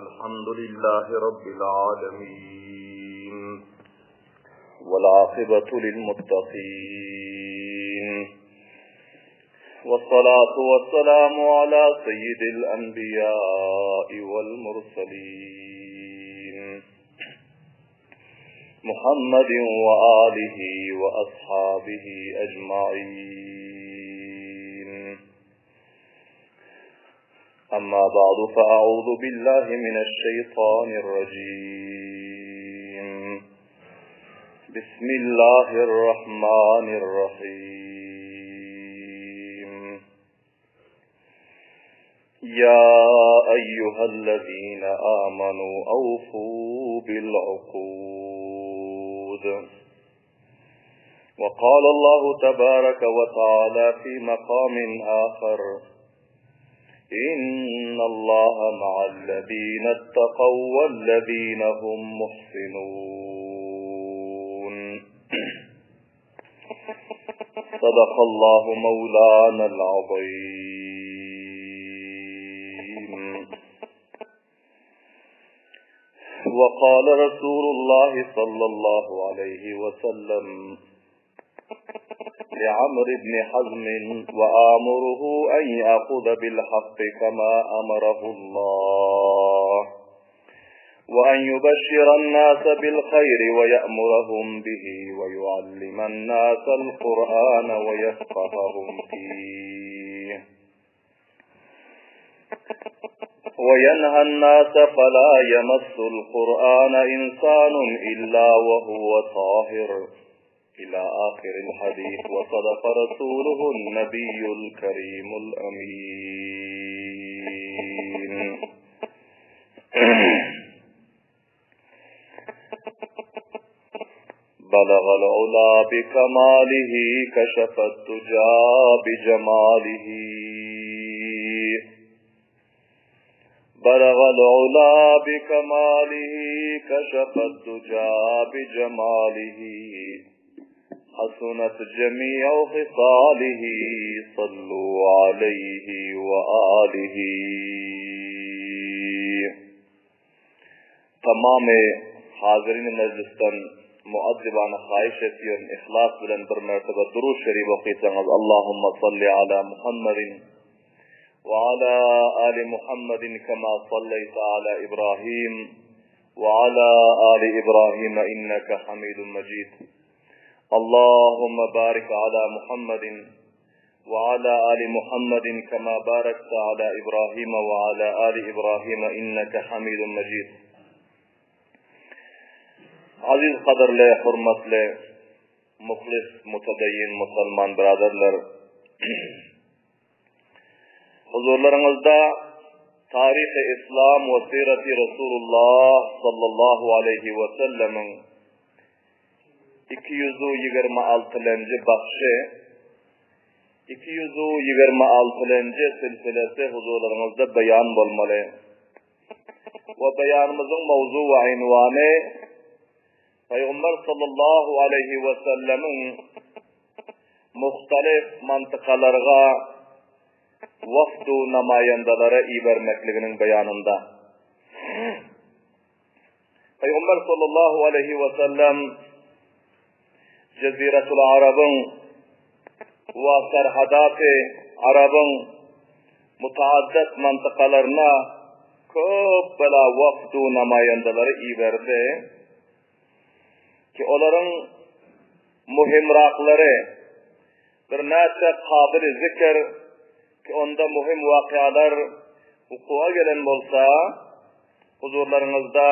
الحمد لله رب العالمين والعاقبة للمتقين والصلاة والسلام على سيد الأنبياء والمرسلين محمد وآله وأصحابه أجمعين أما بعد فأعوذ بالله من الشيطان الرجيم بسم الله الرحمن الرحيم يا أيها الذين آمنوا أوفوا بالعقود وقال الله تبارك وتعالى في مقام آخر إن الله مع الذين اتقوا والذين هم محسنون صدق الله مولانا العظيم وقال رسول الله صلى الله عليه وسلم لعمر بن حزم وآمره أن يأخذ بالحق كما أمره الله وأن يبشر الناس بالخير ويأمرهم به ويعلم الناس القرآن ويفقههم فيه وينهى الناس فلا يمس القرآن إنسان إلا وهو طاهر إلى آخر الحديث وصدق رسوله النبي الكريم الأمين بلغ العلا بكماله كشف الدجى بجماله بلغ العلا بكماله كشف الدجى بجماله حسنت جميع خصاله صلوا عليه وآله Tamamy hazirin mejlisden muaddibana haýyş etýärin yhlas bilen bir mertebe Durud Şerif okysaňyz Allahumma salli ala Muhammedin we ala ali Muhammedin kema salleýte ala Ibrahim we ala ali Ibrahim inneke Hamidun Mejid Allahumma barik ala Muhammedin we ala ali Muhammedin kema barakte ala Ibrahim we ala ali Ibrahim inneke Hamidun Mejid Aziz gadyrly, hormatly, muhlis, mutedeyyin musulman biraderler! Huzurlaryňyzda Taryhy Islam we Syreti Resulullah sallallahu aleýhi we sellemiň 226-njy bagşy, 226-njy silsilesi huzurlaryňyzda beýan bolmaly. We beýanymyzyň mowzu we ynwany Pygamber sallallahu aleýhi we sellemiň muhtalif mantykalarga wafdu namaýandalary ibermekliginiň beýanynda. Pygamber sallallahu aleýhi we sellem Jeziratul Arabyň we Serhadaty Arabyň mutaaddat mantykalaryna köp bela wafdu namaýandalary iberdi ki olaryň muhimraklary birnäçe kabyly zikr ki onda muhim wakalar wukuwa gelen bolsa huzurlaryňyzda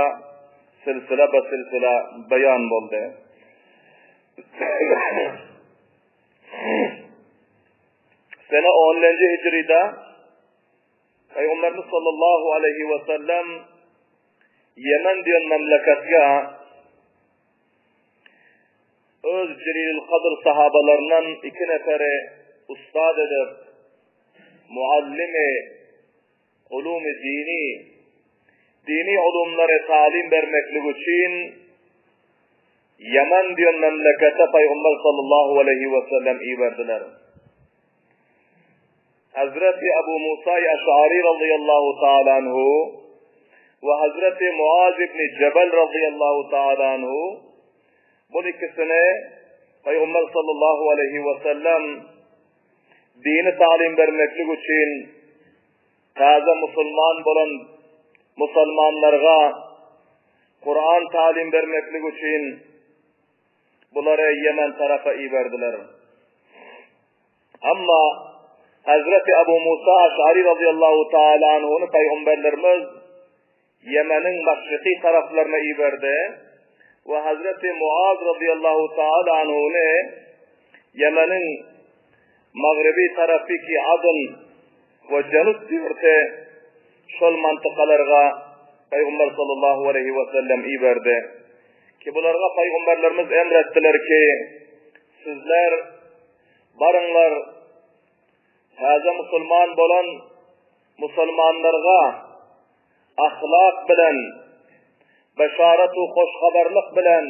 silsile be silsile beýan boldy. Sene onlenji hijride Pygamberimiz sallallahu aleýhi we sellem Ýemen diýen memleketge öz Jelilül Kadr sahabalaryndan iki neferi ustad edip, muallimi ulumy dini, dini ulumlary talim bermeklik üçin Ýemen diýen memlekete Pygamber sallallahu aleýhi we sellem iberdiler. Hazreti Abu Musa Eş'ari radıyallahu taala anhu. we Hazreti Muaz ibn Jebel razyýallahu taala anhu bu ikisini Pygamber sallallahu aleýhi we sellem dini talim bermeklik üçin täze musulman bolan musulmanlarga Kuran talim bermeklik üçin bulary Ýemen tarapa iberdiler. Amma Hazreti Abu Musa Aş'ari razyýallahu taala anhuny pygamberlerimiz Ýemeniň maşryky taraplaryna iberdi we Hazreti Muaz razyýallahu taala anhuny Ýemeniň magribi tarapy ki Adn we Jenup diýurty şol mantykalarga Pygamber sallallahu aleýhi we sellem iberdi. Ki bularga pygamberlerimiz emretdiler ki, sizler Baryňlar, täze musulman bolan musulmanlarga ahlak bilen, beşaret-u hoşhabarlyk bilen,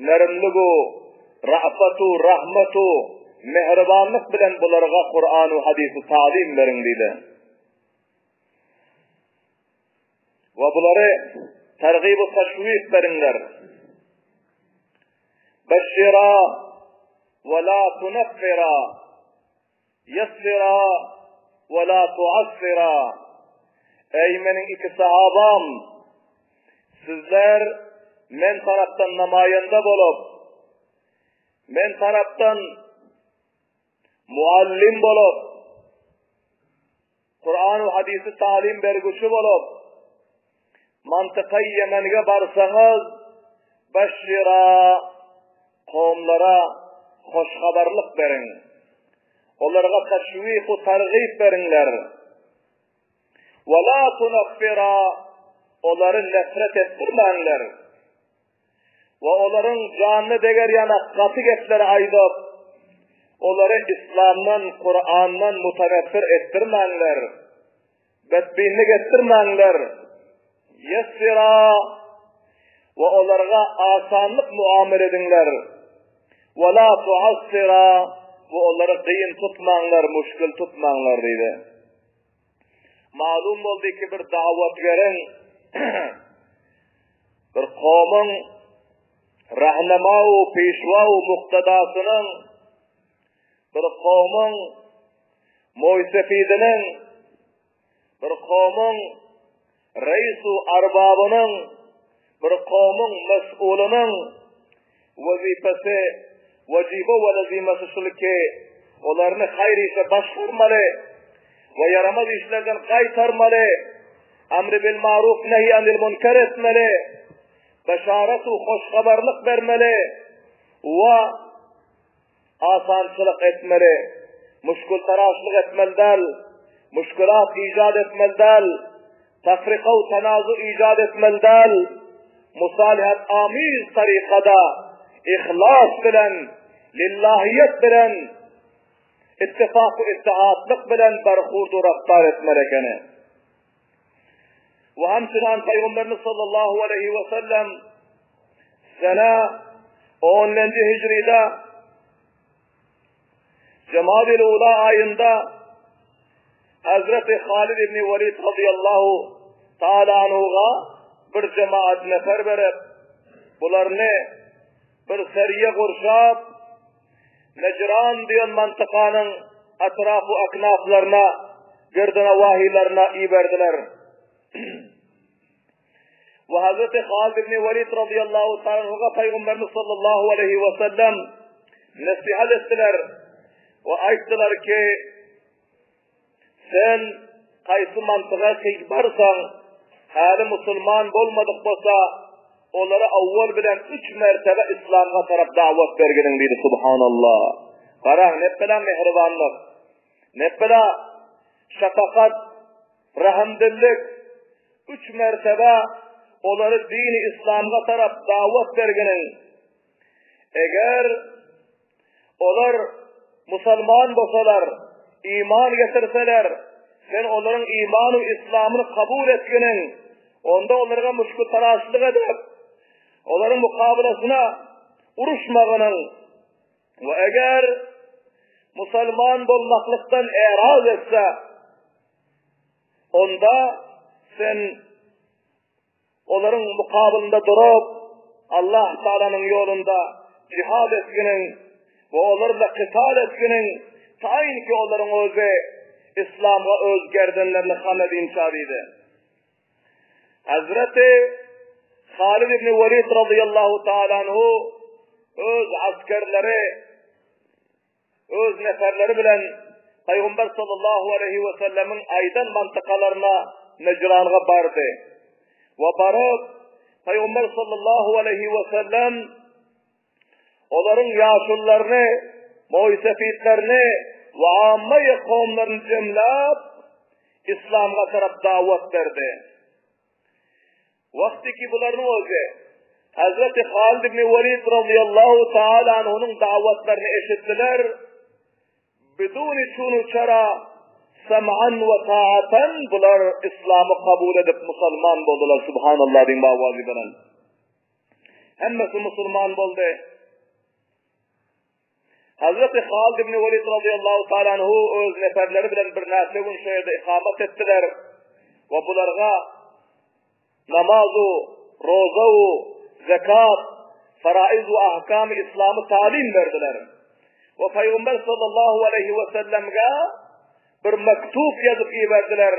nerimlik-u, ra'fat-u, rahmat-u, mähribanlyk bilen bularga Kuran-u hadysy tagzym beriň diýdi. We bulary tergib-u teşwik beriňler. Beşşira we la tuneffira, ýessira we la tuassira. Eý meniň iki sahabam, sizler men tarapdan namaýanda bolup, men tarapdan muallim bolup, Kuran we hadysy talim bergüçi bolup, mantyka Ýemenge barsaňyz, beşşira, kowumlara hoş habarlyk beriň. Olarga teşwik we targyp beriňler. We la tunaffira, olary nefret etdirmäňler. We olaryň janyna deger ýanak gaty gepleri aýdyp, olary Yslamdan, Kurandan mutaneffir etdirmäňler, betbinlik etdirmäňler. Ýessira we olarga asanlyk muamele ediňler. We la tuassira we olary kyn tutmaňlar, muşkil tutmaňlar diýdi. Malum boldy ki bir dawatgeriň bir kowmuň rahnama u pişwa u muktadasynyň bir kowmuň moýsefidiniň bir kowmuň reis u arbabynyň bir kowmuň mes'ulynyň wezipesi, wajibi we lazimesi şul ki, olaryny haýyr işe başgarmaly we ýaramaz işlerden gaýtarmaly, emri bil maruf nehi anil münker etmeli, beşaret we hoş habarlyk bermeli we Asançylyk etmeli, muşkultaraşlyk etmeli däl, muşkulat icat etmeli däl, tafrika we tenazu icat etmeli däl, musalihat amiz tarykada, yhlas bilen, lillahiýet bilen, ittifak we ittihatlyk bilen berhurd we raftar etmeli ekeni. We hemçinan Pygamberimiz sallallahu aleýhi we sellem sene 10-njy hijride Jemadil Ula aýynda Hazreti Halid ibn Walid radıyallahu taala anhuga bir jemaat nefer berip, bularyny bir seriye gurşap, Nejran diýen mantykanyň etraf we aknaflaryna, girdinawahilerine iberdiler. We Hazreti Halid ibn Walid radıyallahu ta'ala anhuga Peygamberimiz sallallahu aleyhi ve sellem nesihat etdiler we aýtdylar ki, Sen haýsy mantyga kyg barsaň, häli musulman bolmadyk bolsa, olara owwal bilen üç mertebe islamga tarap dawat berginiň diýdi. Subhanallah. Garaň, nepbela mähribanlyk, nepbela şefakat, rehimdillik, üç mertebe olary dini islamga tarap dawat berginiň. Eger Olar musulman bolsalar, iman getirseler, sen olaryň imanu islamyny kabul etginiň, onda olarga muşkutaraşlyk edip, olaryň mukabylasyna uruşmagynyň we eger musulman bolmaklykdan äraz etse, Onda Sen olaryň mukabylynda durup, Allah Taalanyň ýolunda jihad etginiň we olar bilen kytal etginiň, taýyn ki olaryň özi Islamga öz gerdenlerini ham edinçä diýdi. Hazreti Halid ibn Welid radıyallahu taala anhu öz askerleri öz neferleri bilen Pygamber sallallahu aleyhi ve sellemiň aýdan mantykalaryna Nejranga bardy. We baryp Pygamber sallallahu aleyhi ve sellem olaryň ýaşulularyny, moýsefitlerini we ammaýy kowumlaryny jemläp Islamga tarap dawat berdi. Wagty ki bularyň özi Hazreti Halid ibn Welid radıyallahu taala anhunyň dawatlaryny eşitdiler. Biduni çunu çara sam'an we taatan bular İslamy kabul edip musulman boldular. Subhanallah diýin bawazy bilen. Hemmesi musulman boldy. Hazreti Halid ibn Welid radıyallahu taala anhu öz neferleri bilen bir näçe gün şu ýerde ikamet etdiler we bularga namazu, roza zekat, faraiz we ahkam islamy talim berdiler. We Peygamber sallallahu aleyhi ve sellemge bir mektup ýazyp iberdiler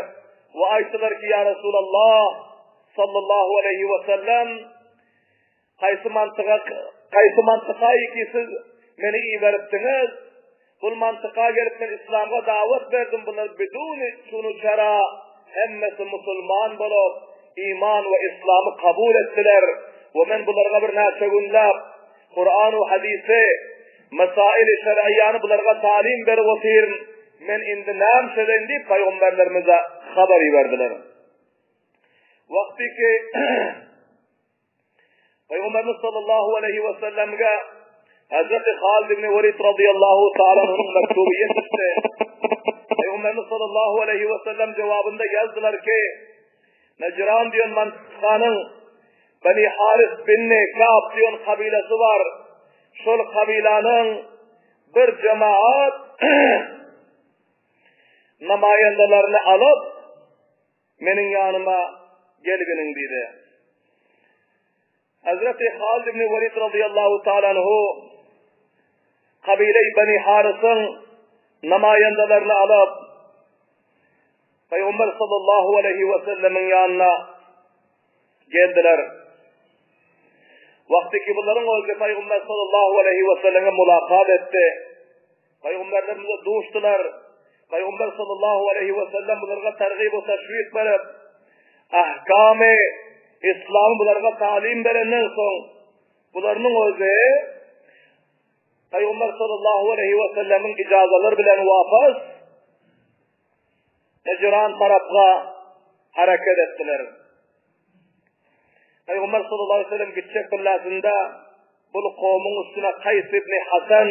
we aýtdylar ki, Ya Resulallah sallallahu aleyhi ve sellem Haýsy mantyga, haýsy mantykaýy siz meni iberipdiňiz? Bul mantyka gelip men islamga dawat berdim, bular biduni çunu çara hemmesi musulman bolup, iman we islamy kabul etdiler we men bularga bir näçe günläp Kuran we hadysy, mesail-i şer'iýany bularga talim berip otyryn, men indi näme edeýin diýip pygamberlerimize habar iberdiler. Wagty ki Pygamberimiz sallallahu aleyhi ve sellemge Hazreti Halid ibn Velid radıyallahu ta'ala anhu'nun mektubu yetişti. Peygamberimiz sallallahu aleyhi ve sellem cevabında yazdılar ki Necran diyen mantıkanın Beni Haris bin Ka'b diyen kabilesi var. Şol kabilanın bir cemaat namaýandalaryny alyp Meniň ýanyma gelginiň diýdi. Hazreti Halid ibn Welid radıyallahu taala anhu kabile-i Beni Haris'in namaýandalaryny alyp Peygamber sallallahu aleyhi ve sellemiň ýanyna geldiler. Wagty ki bularyň özi Peygamber sallallahu aleyhi ve selleme mulakat etdi. Pygamberlerimize duşdular. Pygamber sallallahu aleyhi ve sellem bularga tergib we teşwik berip, ahkamy İslamy bularga talim berenden soň, bularyň özi Pygamber sallallahu aleyhi ve sellemiň ijazalary bilen wafat Hijran tarapga hareket etdiler. Pygamber sallallahu aleyhi ve sellem gitjek billasynda bul kowmuň üstüne Kaýs ibn Hasan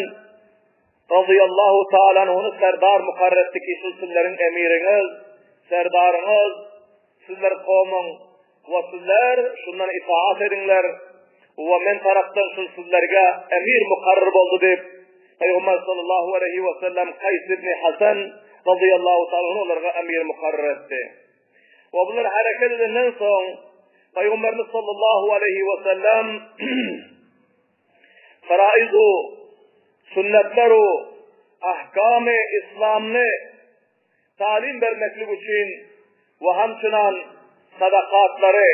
radıyallahu taala anhuny serdar mukarrer etdi ki, şul sizleriň emiriňiz, serdaryňyz, sizler kowmuň we sizler şundan itaat ediňler we men tarapdan şul sizlerge emir mukarrer boldy diýip, Pygamber sallallahu aleyhi ve sellem Kaýs ibn Hasan radıyallahu taala anhu olarga emir mukarrer etdi. We bular hereket edenden soň Pygamberimiz sallallahu aleyhi ve sellem faraizu, sünnetleru, ahkamy islamny talim bermeklik üçin we hamçynan sadakatlary,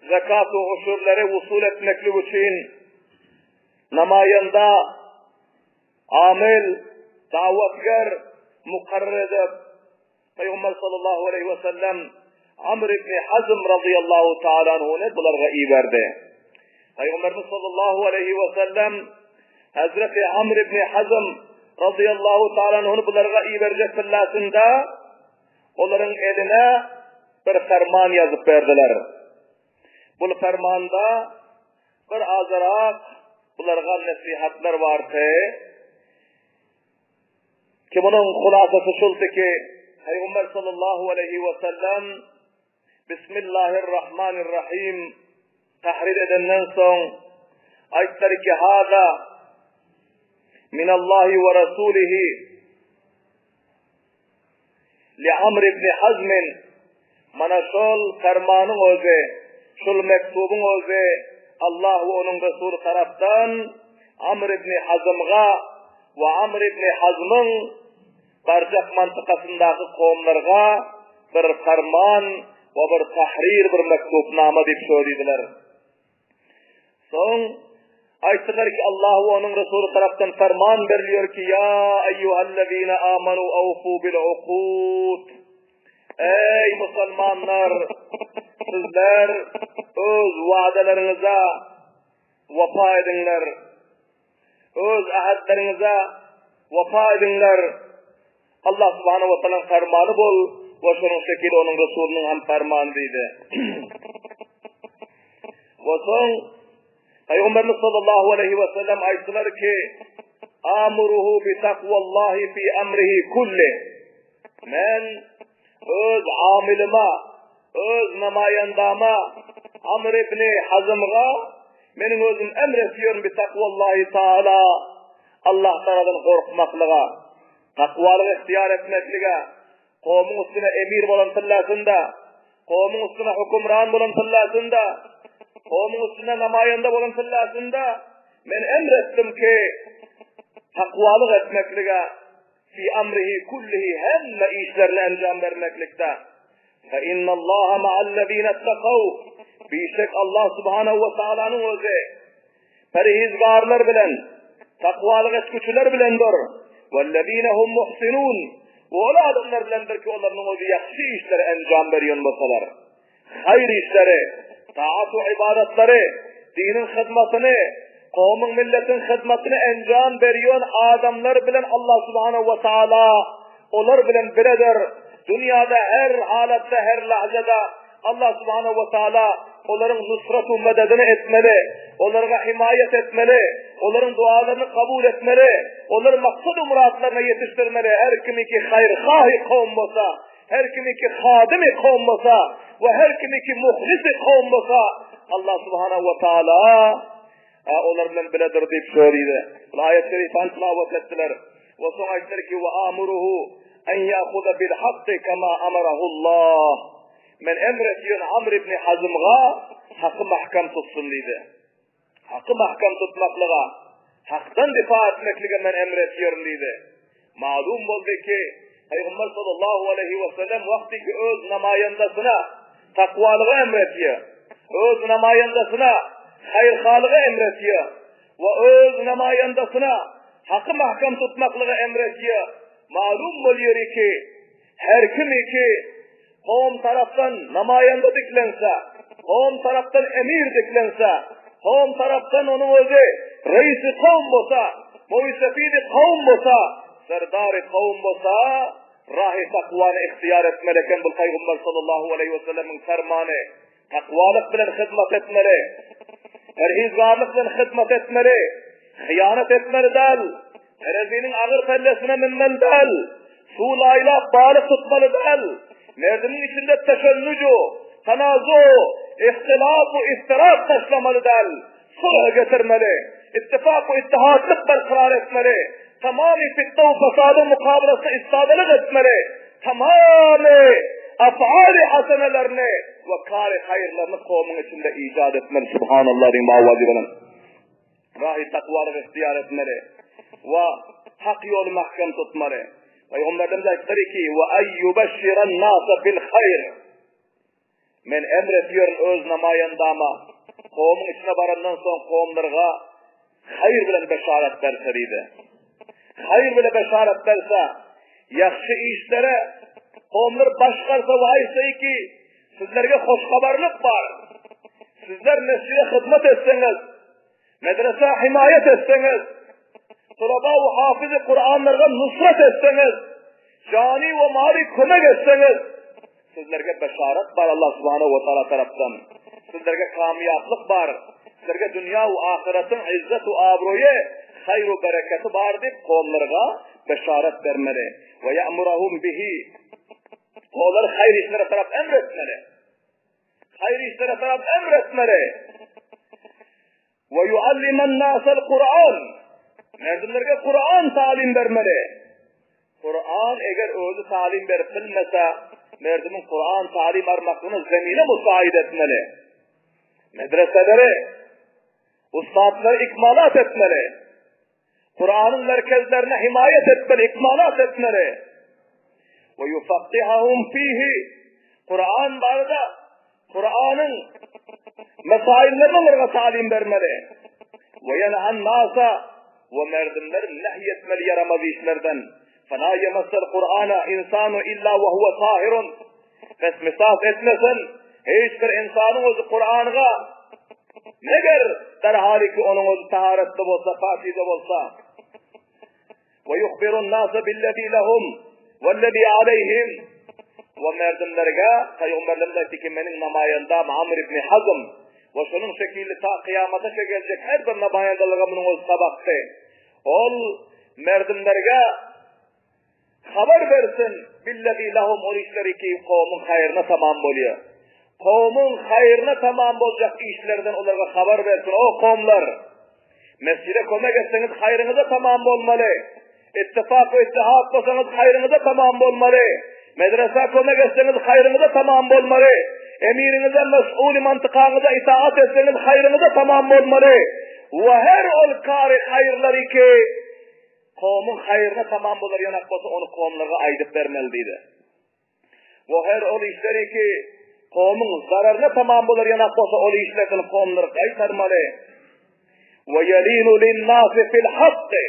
zekat we uşurlary wusul etmeklik üçin namaýanda amil, dawatger mukarrer edip Pygamber sallallahu aleyhi ve sellem Amr ibn Hazm radıyallahu taala anhuny bularga iberdi. Pygamberimiz sallallahu aleyhi ve sellem Hazreti Amr ibn Hazm radıyallahu taala anhuny bularga iberjek pillasynda olaryň eline bir ferman ýazyp berdiler. Bu fermanda bir azyrak bularga nesihatlar bardy. Ki munuň hulasasy şuldy ki, Pygamber sallallahu aleýhi we sellem Bismillahirrahmanirrahim tahrir edenden soň aýtdylar ki, Haza minallahi we rasulihi li Amr ibn Hazm. Mana şol fermanyň özi, şul mektubyň özi Allah we onuň Resuly tarapdan Amr ibn Hazmga we Amr ibn Hazmyň barjak mantykasyndaky kowumlarga bir ferman we bir tahrir bir mektubnama diýip şo diýdiler. Soň aýtdylar ki, Allah we onuň Resuly tarapdan ferman berilýär ki, Ýa eýýuhellezine amanu awfu bil uqud. Eý musulmanlar, sizler öz wadalaryňyza wepa ediňler. Öz ähtleriňize wepa ediňler. Allah subhanahu wa taalaň fermany bol we şonuň şekili onuň Resulynyň hem fermany diýdi. We soň Pygamberimiz sallallahu aleyhi we sellem aýtdylar ki, Amuruhu bi takwallahi fi amrihi kulli. Men öz amylyma, öz namaýandama Amr ibn Hazmga meniň özüm emr etýärin bi takwallahi taala Allah tagaladan gorkmaklyga, takwalyk ihtiýar etmeklige, kowumyň üstüne emir bolan tyllasynda, kowumyň üstüne hökümran bolan tyllasynda, kowumyň üstüne namaýanda bolan tyllasynda men emr etdim ki, takwalyk etmeklige, fi amrihi kullihi hemme işlerini enjam bermeklikde. Fe innallaha ma'allezine ittakaw. Bişek Allah subhanahu we taalanyň özi perhizgarlar bilen, takwalyk etgüçiler bilendir. Wellezine hum muhsinun. Ol adamlar bilendir ki, olaryň özi ýagşy işleri enjam berýän bolsalar. Haýyr işleri, taat we ybadatlary, diniň hyzmatyny, kowumyň, milletiň hyzmatyny enjam berýän adamlar bilen Allah subhanahu we taala olar bilen biledir. Dünýäde her halatda, her lahzada Allah subhanahu we taala olaryň nusrat we mededini etmeli, olarga himaýat etmeli, olaryň dualaryny kabul etmeli, olary maksat-u myratlaryna ýetişdirmeli. Her kimiki haýyrhahy kowum bolsa, Her kimiki hadymy kowum bolsa we her kimiki muhlisi kowum bolsa, Allah subhanahu wa taala olar bilen biledir diýip şöyle. Bu aýat-y şerifany tilawat etdiler. We soň aýtdylar ki, "Wa amuruhu en ya'khudha bil hakki kama amarahu Allah." Men emr etýän Amr ibn Hazmga haky mahkam tutsun diýdi. Haky mahkam tutmaklyga, hakdan difa etmeklige men emr etýärin diýdi. Malum boldy ki, Pygamber sallallahu aleýhi we sellem wagty ki öz namaýandasyna takwalygy emr etýär, öz namaýandasyna haýyrhalygy emr etýär we öz namaýandasyna haky mahkam tutmaklygy emr etýär. Malum bolýar ki, her kimi ki Kowum tarapdan namaýanda diklense, kowum tarapdan emir diklense, kowum tarapdan onuň özi reisi kowum bolsa, moýsefidi kowum bolsa, serdary kowum bolsa, rahy takwany ihtiýar etmeli eken bu Pygamber sallallahu aleýhi we sellemiň fermany. Takwalyk bilen hyzmat etmeli. Perhizgarlyk bilen hyzmat etmeli. Hyýanat etmeli däl. Tereziniň agyr pellesine münmeli däl. Suw laýlap balyk tutmaly däl. Merdimiň içinde teşennüju, tanazu, ihtilaf we iftirak taşlamaly däl. Sulh getirmeli. Ittifak we ittihatlyk berkarar etmeli. Tamamy fitne we fasadyň mukabalasynda istadalyk etmeli. Tamamy af'aly hasenelerini we kary haýyrlaryny kowumyň içinde ijat etmeli. Subhanallah diýiň bawazy bilen. Rahy takwalyk ihtiýar etmeli we hak ýoly mahkem tutmaly. Pygamberimiz aýtdylar ki, "Wa ayyubashshiran nasa bil haýr." Men emr etýärin öz namaýandama, kowumyň içine barandan soň kowumlarga haýyr bilen beşarat berse diýdi. Haýyr bilen beşarat berse, ýagşy işlere kowumlar baş galsa we aýtsa ki, sizlerge hoş habarlyk bar. Sizler mesjide hyzmat etseňiz, Medresä himaýat etseňiz, tulaba we hafizi Kuranlarga nusrat etseňiz, jany we maly kömek etseňiz, sizlerge beşarat bar Allah subhanahu we taala tarapdan. Sizlerge kamýaplyk bar. Sizlerge dünýä we ahyratyň izzet we abroýy, haýr we bereketi bar diýip kowumlarga beşarat bermeli. We ýa'murahum bihi. Olary haýyr işlere tarap emr etmeli. Haýyr işlere tarap emr etmeli. We yualliman nasal Kur'an. Merdimlerge Kur'an talim bermeli. Kur'an eger özi talim berip bilmese, Merdimiň Kuran talim almaklygyna zemine musaid etmeli. Medreseleri, ussatlary ikmalat etmeli. Kuranyň merkezlerine himaýat etmeli, ikmalat etmeli. We yufaqqihahum fihi Kuran barada Kuranyň mesaillerini onlara talim bermeli. We yenhan nasa we merdimleri nehy etmeli ýaramaz işlerden. Fela yemassel Kur'ana insanu illa we huwa tahirun. Pes misas etmesen, hiç bir insanyň özi Kur'an'a meger derhal ki onuň özi taharetli bolsa, pakize bolsa. Ve yuhbirun nasa billezî lehum vellezî aleyhim. Ve merdimlerge Peygamberlerimiz aýtdy ki, meniň namaýandam Amr ibn Hazm we şonuň şekilli ta kyýamata geljek her bir namaýandalyga munuň özi sabakdy. Ol merdimlerge habar bersin, billezî lehum ol işleri ki kowumyň haýryna tamam bolýar. Kowumyň haýryna tamam boljak işlerden olarga habar bersin. O kowumlar! Mesjide kömek etseňiz haýryňyza tamam bolmaly. Ittifak we ittihad bolsaňyz haýryňyza tamam bolmaly. Medresä kömek etseňiz haýryňyza tamam bolmaly. Emiriňize, mes'uly mantykaňyza itaat etseňiz haýryňyza tamam bolmaly. We her ol kary haýyrlary ki kowumyň haýryna tamam bolar ýanak bolsa ony kowumlarga aýdyp bermeli diýdi. We her ol işleri ki kowumyň zararyna tamam bolar ýanak bolsa ol işlerden kowumlary gaýtarmaly. We ýelinu lin-nasi fil hakky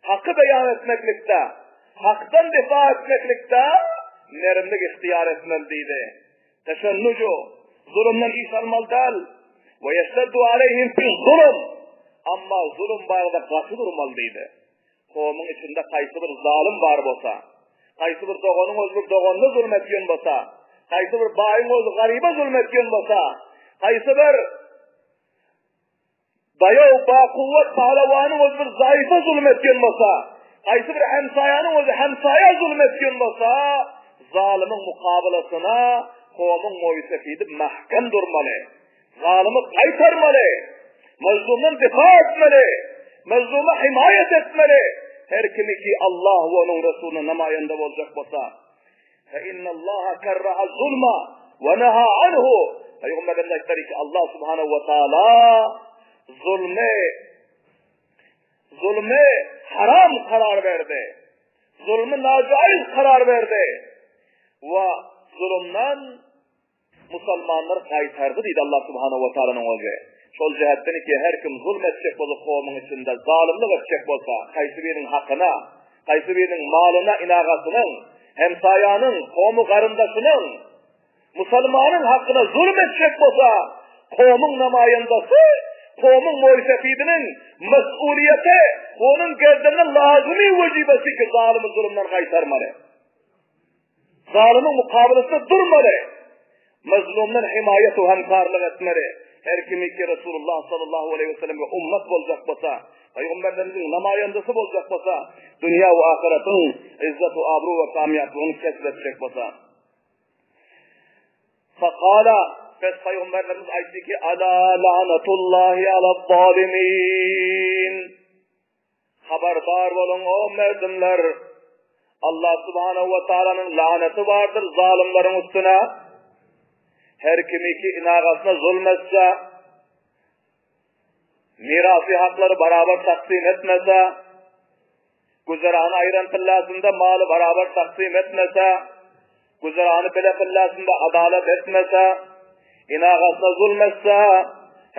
Haky beýan etmeklikde, hakdan difa etmeklikde nermlik ihtiýar etmeli diýdi. Teşennuju, zulumdan iş almaly däl. We ýeşteddu aleýhim fi zulum. Amma zulum barada gaty durmaly diýdi. Kowumyň içinde haýsy bir zalym bar bolsa, haýsy bir doganyň özi bir doganyna zulum etýän bolsa, haýsy bir baýyň özi garyba zulum etýän bolsa, haýsy bir Daýaw, bakuwwat pahlawanyň özi bir zaýyfa zulum etgen bolsa, haýsy bir hemsaýanyň özi hemsaýa zulum etgen bolsa, zalymyň mukabalasyna kowumyň moýsefidi mähkem durmaly. Zalymy gaýtarmaly. Mazlumdan difa etmeli. Mazluma himaýat etmeli. Her kimi ki Allah we onuň Resulyna namaýanda boljak bolsa, Fe innallaha kerraha zulma we neha anhu. Pygamberimiz aýtdylar ki, Allah subhanahu we taala zulmy zulmy haram karar berdi. Zulmy najaiz karar berdi. We zulumdan Musalmanlary gaýtardy diýdi Allah subhanahu we taalanyň özi. Şol jähetden ki her kim zulm etjek bolsa kowumyň içinde zalymlyk etjek bolsa haýsy biriniň hakyna, haýsy biriniň malyna inagasynyň, hemsaýanyň, kowmy garyndaşynyň, musalmanyň hakyna zulm etjek bolsa kowumyň namaýandasy, kowumyň moýsefidiniň mes'uliýeti onuň gerdenine lazymy wejibesi ki zalymy zulumdan gaýtarmaly. Zalymyň mukabylasynda durmaly. Mazlumdan himaýat we hemkarlyk etmeli. Her kimi ki Resulullah sallallahu aleýhi we sellemge ummat boljak bolsa, pygamberlerimiziň namaýandasy boljak bolsa, dünýä we ahyretiň izzet we abru we kamýaplygyny kesp etjek bolsa. Fakala, pes pygamberlerimiz aýtdy ki, Ala la'natullahi ala zalimin. Habardar boluň, o merdimler! Allah subhanahu we taalanyň lanaty bardyr zalymlaryň üstüne. Her kimi ki inagasyna zulm etse, mirasy haklary barabar taksym etmese, güzerany aýran pillasynda maly barabar taksym etmese, Güzerany bile pyllasynda adalat etmese, inagasyna zulm etse,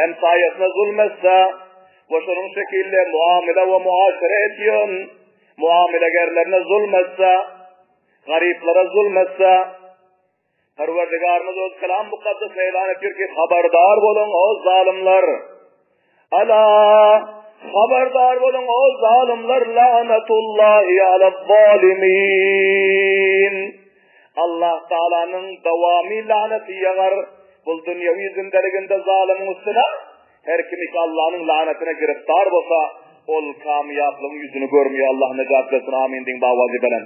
hemsaýasyna zulm etse we şonuň şekilde muamele we muaşere edýän muamelegerlerine zulm etse, garyplara zulm etse, Perwerdigarymyz öz Kelam Mukaddesinde eýlan etýär ki, habardar boluň, o zalymlar! Ala, habardar boluň, o zalymlar, la'natullahi ala zalimin. Allah Taalanyň dawamy la'naty ýagar bul dünýewi zindeliginde zalymyň üstüne. Her kim ki Allahnyň la'natyna giriftar bolsa, ol kamýaplygyň ýüzüni görmeýär. Allah nejat bersin, amin diýiň bawazy bilen.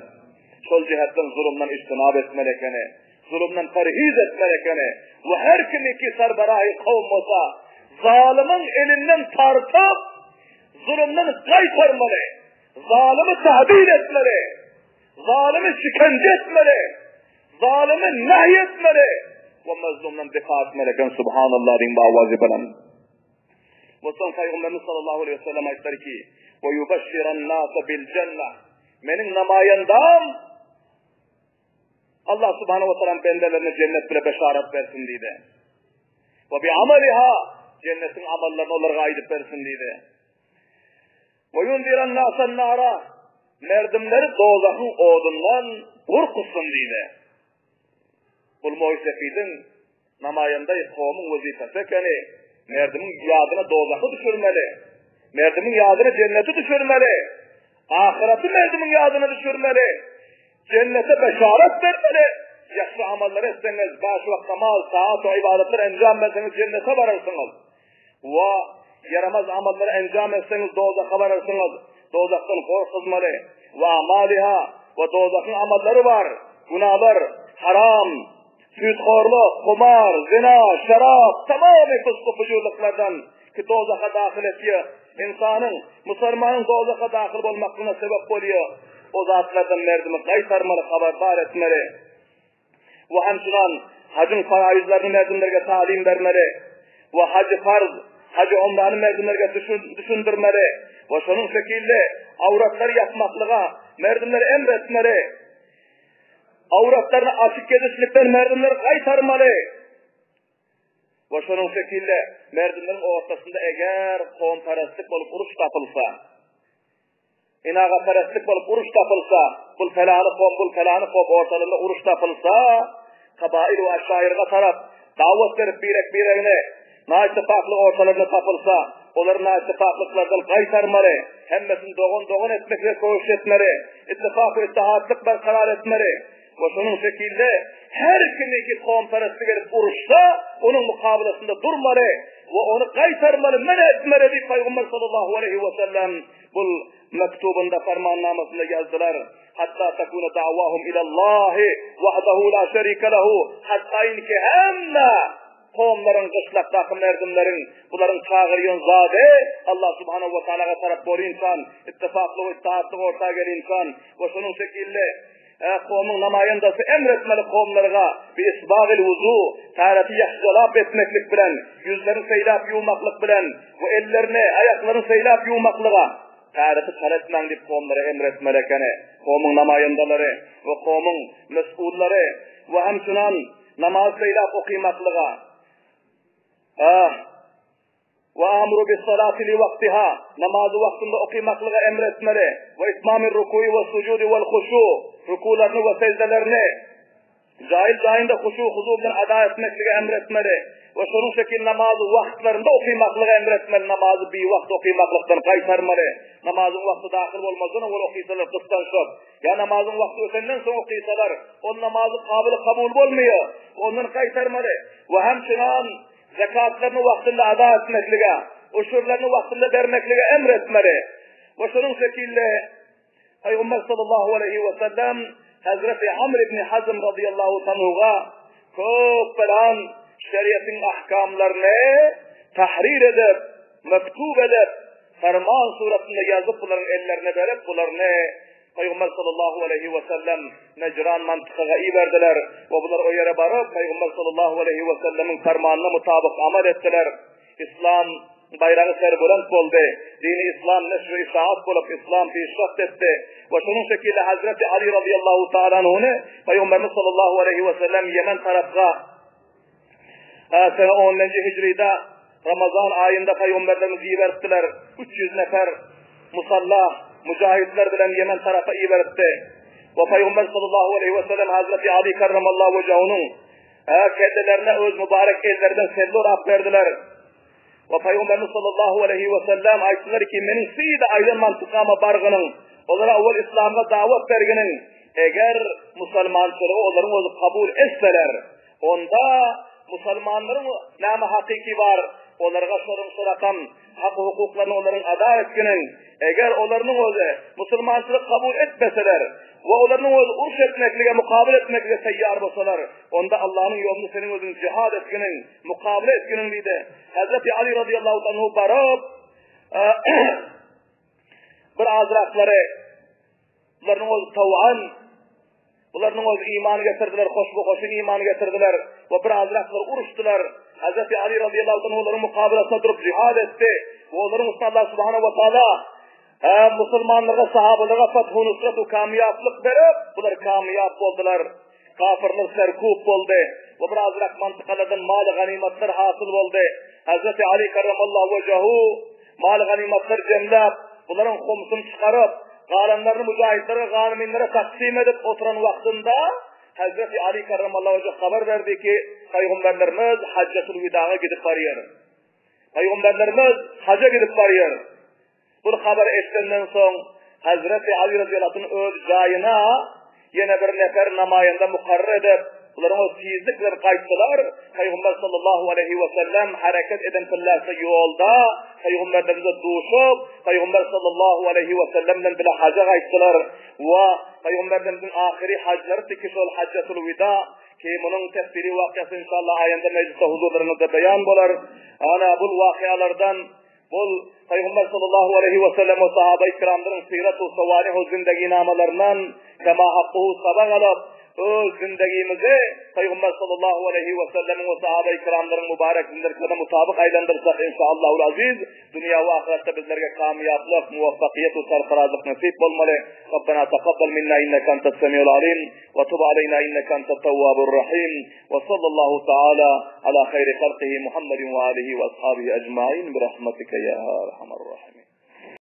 Şol jihetden zulumdan ijtinap etmeli ekeni. Zulumdan parhiz etmeli ekeni. We her kimi ki serberahi kowum bolsa, zalymyň elinden tartyp, zulumdan gaýtarmaly. Zalymy tahdid etmeli. Zalymy şikence etmeli. Zalymy nahy etmeli we mazlumdan difa etmeli eken. Subhanallah diýiň bu awazy bilen. We soň Pygamberimiz sallallahu aleýhi we sellem aýtdylar ki, "Ve yubashshiran nasa bil janna." Meniň namaýandam Allah subhanahu wa taala bendelerine jennet bile beşaret bersin diýdi. We bi amaliha jennetiň amallaryny olara aýdyp bersin diýdi. We yunziran nasan nara merdimleri dozahyň odundan gorkuzsyn diýdi. Bul moýsefidiň namaýanda kowumyň wezipesi ekeni, merdimiň ýadyna dozahy düşürmeli, merdimiň ýadyna jenneti düşürmeli, ahyreti merdimiň ýadyna düşürmeli, jennete beşaret bermeli. Ýagşy amallar etseňiz, baş wagt namaz, taat we ybadatlar enjam berseňiz jennete bararsyňyz. We ýaramaz amallary enjam etseňiz dowzaha bararsyňyz. Dowzahdan gorkuzmaly. We amaliha we dowzahyň amallary bar. Günalar, haram, süýthorluk, humar, zina, şerap, tamamy fysky-fujurlyklardan ki dowzaha dahyl etýär. Ynsanyň, musulmanyň dowzaha dahyl bolmaklygyna sebäp bolýar. O zatlardan merdimi gaýtarmaly, habardar etmeli. We hemçinan hajyň faraizlerini merdimlerge talim bermeli. We hajy farz, hajy umrany merdimlerge düşündirmeli. We şonuň şekilde awratlary ýapmaklyga merdimleri emr etmeli. Awratlaryny açyk gezişlikden merdimleri gaýtarmaly. We şonuň şekilde merdimleriň ortasynda eger kowumperestlik bolup uruş tapylsa, Inagaperestlik bolup uruş tapylsa, bul pelany kowum, bul pelany kowum ortalygynda uruş tapylsa, kabail we aşaýyrga tarap dawat berip birek-biregine naittifaklyk ortalarynda tapylsa, olary naittifaklyklardan gaýtarmaly, hemmesini dogan-dogan etmeklige köşüş etmeli, ittifak we ittihatlyk berkarar etmeli we şonuň şekilde her kimiki kowumperestlik edip uruşsa, onuň mukabylasynda durmaly we ony gaýtarmaly, men etmeli diýip Pygamber sallallahu aleýhi we sellem Bul mektubynda fermannamasynda ýazdylar, Hatta takuna da'wahum ilallahi wahdahu la şerike lehu, hatdaýynki hemme kowumlaryň gyşlakdaky merdimleriň bularyň çagyrýan zady Allah subhanahu we taalaga tarap bolynçan, ittifakly we itaatly orta gelinçan we şonuň şekilli Kowumyň namaýandasy emr etmeli kowumlaryga bi isbagil wuzu, täreti ýahşyjalap etmeklik bilen, ýüzlerini seýläp ýuwmaklyk bilen we ellerini, aýaklaryny seýläp ýuwmaklyga, täreti çala etmäň diýip kowumlara emr etmeli ekeni. Kowumyň namaýandalary we kowumyň mes'ullary we hemçinan namaz seýläp okymaklyga. Ah! Wa amru bis salati li waqtiha, namazy wagtynda okymaklyga emr etmeli, we itmamir rukui we sujudi wal huşu, rukularyny we seždelerini jaýy-jaýynda huşu-huzu bilen ada etmeklige emr etmeli we şonuň şekil namazy wagtlarynda okymaklyga emr etmeli, namazy biwagt okymaklykdan gaýtarmaly, namazyň wagty dahyl bolmazdan owal okysalar gyssanşyp, ýa namazyň wagty ötenden soň okysalar, ol namazy kabyly kabul bolmaýar, ondan gaýtarmaly we hemçinan Zekatlaryny wagtynda ada etmeklige, uşurlaryny wagtynda bermeklige emr etmeli. We şonuň şekilde Pygamber sallallahu aleýhi we sellem Hazreti Amr ibn Hazm radıyallahu anhuga köp belan şeriatyň ahkamlaryny tahrir edip, mektub edip, ferman suratynda ýazyp bularyň ellerine berip, bularyny Pygamber sallallahu aleýhi we sellem Nejran mantykaga iberdiler we bular o ýere baryp, Pygamber sallallahu aleýhi we sellemiň fermanyna mutabyk amal etdiler. Islam baýragy serbulant boldy. Dini islam neşr işaat bolup, islam pişraft etdi. We şonuň şekilde Hazreti Ali radıyallahu taala anhuny Pygamberimiz sallallahu aleýhi we sellem Ýemen tarapga Sene onunjy hijride Ramazan aýynda pygamberlerimiz iberipdiler. 300 nefer musalla, mujahidler bilen Ýemen tarapa iberipdi. We pygamber sallallahu aleyhi ve sellem Hazreti Ali karramallahu wejahunyň kellelerine öz mübarek ellerinden selle orap berdiler. We Pygamberimiz sallallahu aleýhi we sellem aýtdylar ki, meniň syda aýdan mantykama bargynyň, olara owal islamga dawat berginiň, eger musalmançylygy olaryň özi kabul etseler, onda musalmanlaryň näme hakyky bar, olarga şoruň şorakam hak-hukuklaryny olaryň ada etginiň, eger olarynyň özi musulmançylyk kabul etmeseler we olarynyň özi uruş etmeklige, mukabyl etmeklige taýýar bolsalar, onda Allanyň ýolunda seniň özüň jihad etginiň. Mukabele etginiň diýdi. Hazreti Ali radıyallahu anhu baryp bir azraklary bularyň öz tawan. Bularynyň özi iman getirdiler, hoşba-hoşyn iman getirdiler we bir azraklar uruşdylar. Hazreti Ali razyýallahu anh olaryň mukabalasyna durup jihad etdi we olaryň üstüne Allah subhanahu wa taala musulmanlara, sahabalara fathu nusrat we kamýaplyk berip, bular kamýap boldular. Kafirler serkup boldy we bir azrak mantykalardan mal ganymatlar hasyl boldy. Hazreti Ali karramallahu wejahu mal ganymatlar jemläp, bularyň humsuny çykaryp, galanlaryny müjahitlere, ganymynlara taksym edip oturan wagtynda Hazreti Ali karramallahu wejhu habar berdi ki, Pygamberlerimiz hajjatul widaga gidip barýar. Pygamberlerimiz haja gidip barýar. Bu habary eşidenden soň Hazreti Ali radiyallahu anh öz jaýyna ýene bir nefer namaýanda mukarrar edip, bularyň öz tizlik bilen gaýtdylar. Pygamber sallallahu aleyhi we sellem hereket eden pillesi ýolda Pygamberlerimize duşup, Pygamber sallallahu aleyhi we sellem bilen bile haja gaýtdylar we Pygamberlerimiziň ahyry hajlary tiki şol hajjatul wida ki munuň tefsiri wakasy inşallah aýanda mejlisde huzurlaryňyzda beýan bolar. Ana bu wakalardan Bul Pygamber sallallahu aleýhi we sellem we sahabai kiramlaryň syrat we sawanihu zindeginamalaryndan kema hakkuhu sabak alyp, öz zindegimizi Pygamber sallallahu aleýhi we sellemiň we sahabai kiramlaryň mübarek zinderklerine mutabyk aýlandyrsak inşaallahul aziz dünýä we ahyretde bizlerge kamýaplyk, muwaffakyýet we sarparazlyk nesip bolmaly. Rabbena takabbal minna inneke entes semiul alim we tub aleýna inneke entet tawwabur rahim. Wa sallallahu taala ala haýri halkihi Muhammedin we alihi we ashabihi ejmain bi rahmetike ya arhamar rahimin.